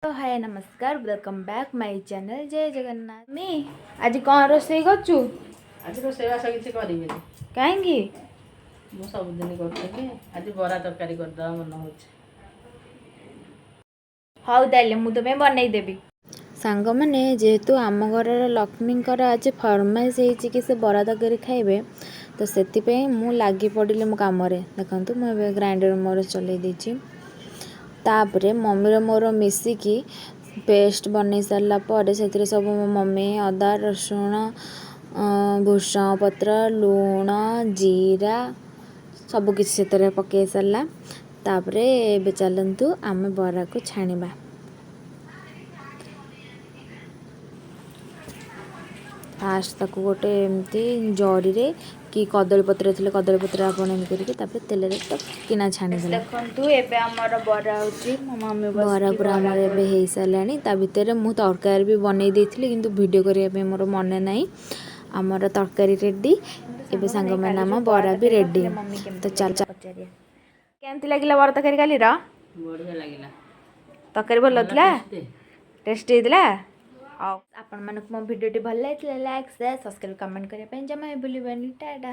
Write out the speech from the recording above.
ହାଏ, ନମସ୍କାର, welcome back my channel. ଜୟ ଜଗନ୍ନାଥ। ମି ଆଜି କ'ଣ ରୋଷେଇ କରୁଛୁ? ଆଜି ରୋଷେଇବାସ କିଛି କରିବିନି। କାହିଁକି? ମୁଁ ସବୁଦିନ କରୁଥିଲି, ଆଜି ବରା ତରକାରୀ କରିଦେବା ମନ ହେଉଛି। ହଉ, ତାହେଲେ ମୁଁ ତୋ ପାଇଁ ବନେଇଦେବି। ସାଙ୍ଗମାନେ, ଯେହେତୁ ଆମ ଘରର ଲକ୍ଷ୍ମୀଙ୍କର ଆଜି ଫରମାଇଶ ହେଇଛି କି ସେ ବରା ତରକାରୀ ଖାଇବେ, ତ ସେଥିପାଇଁ ମୁଁ ଲାଗି ପଡ଼ିଲି ମୋ କାମରେ। ଦେଖନ୍ତୁ, ମୁଁ ଏବେ ଗ୍ରାଇଣ୍ଡର ମୋର ଚଲେଇ ଦେଇଛି। ତାପରେ ମମିର ମୋର ମିଶିକି ପେଷ୍ଟ ବନେଇ ସାରିଲା ପରେ ସେଥିରେ ସବୁ ମୋ ମମି ଅଦା, ରସୁଣ, ଭୃଷଙ୍ଗ ପତ୍ର, ଲୁଣ, ଜିରା ସବୁ କିଛି ସେଥିରେ ପକାଇ ସାରିଲା। ତାପରେ ଏବେ ଚାଲନ୍ତୁ, ଆମେ ବରାକୁ ଛାଣିବା। ଫାଷ୍ଟ ତାକୁ ଗୋଟେ ଏମିତି ଜରିରେ କି କଦଳୀ ପତ୍ର ଥିଲେ କଦଳୀ ପତ୍ର ଆପଣ ଏମିତି କରିକି ତାପରେ ତେଲରେ ତ କିନା ଛାଣିଦେଲେ। ଦେଖନ୍ତୁ, ଏବେ ଆମର ବରା ହେଉଛି। ମୋ ମମି ବରା ବସିକି ପୁରା ଆମର ଏବେ ହେଇସାରିଲାଣି। ତା ଭିତରେ ମୁଁ ତରକାରୀ ବି ବନେଇ ଦେଇଥିଲି, କିନ୍ତୁ ଭିଡ଼ିଓ କରିବା ପାଇଁ ମୋର ମନେ ନାହିଁ। ଆମର ତରକାରୀ ରେଡ଼ି। ଏବେ ସାଙ୍ଗମାନେ, ଆମ ବରା ବି ରେଡ଼ି। ତ ଚାଲ। ପଚାରିବା, କେମିତି ଲାଗିଲା ବରା ତରକାରୀ କାଲିର? ବଢ଼ିଆ ଲାଗିଲା। ତରକାରୀ ଭଲ ଥିଲା? ଟେଷ୍ଟି। ଟେଷ୍ଟି ହେଇଥିଲା। ଆଉ ଆପଣମାନଙ୍କୁ ମୋ ଭିଡ଼ିଓଟି ଭଲ ଲାଗିଥିଲା, ଲାଇକ୍, ସେୟାର, ସବସ୍କ୍ରାଇବ୍, କମେଣ୍ଟ କରିବା ପାଇଁ ଜମା ବି ଭୁଲିବେନି। ଟାଟା।